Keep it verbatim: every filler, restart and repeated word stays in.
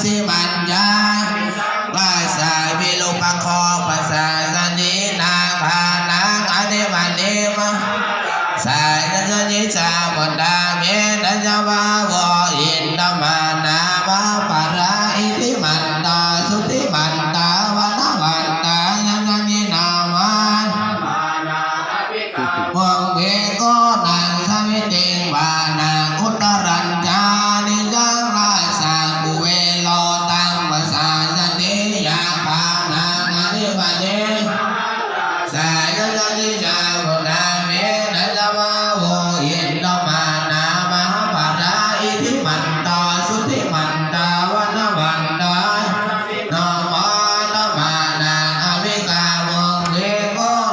Simaññā passa virūpakkho pasāsanī nāgānaṃ adhipati mahārājā yasassi ca. Puttā me tassa bahavo indanāmā mahabbalā iddhimanto jutimanto vaṇṇavanto yasassino modamānā abhikkāmuṃ bhikkhūnaṃ samitiṃ vanaṃ. Uttarañca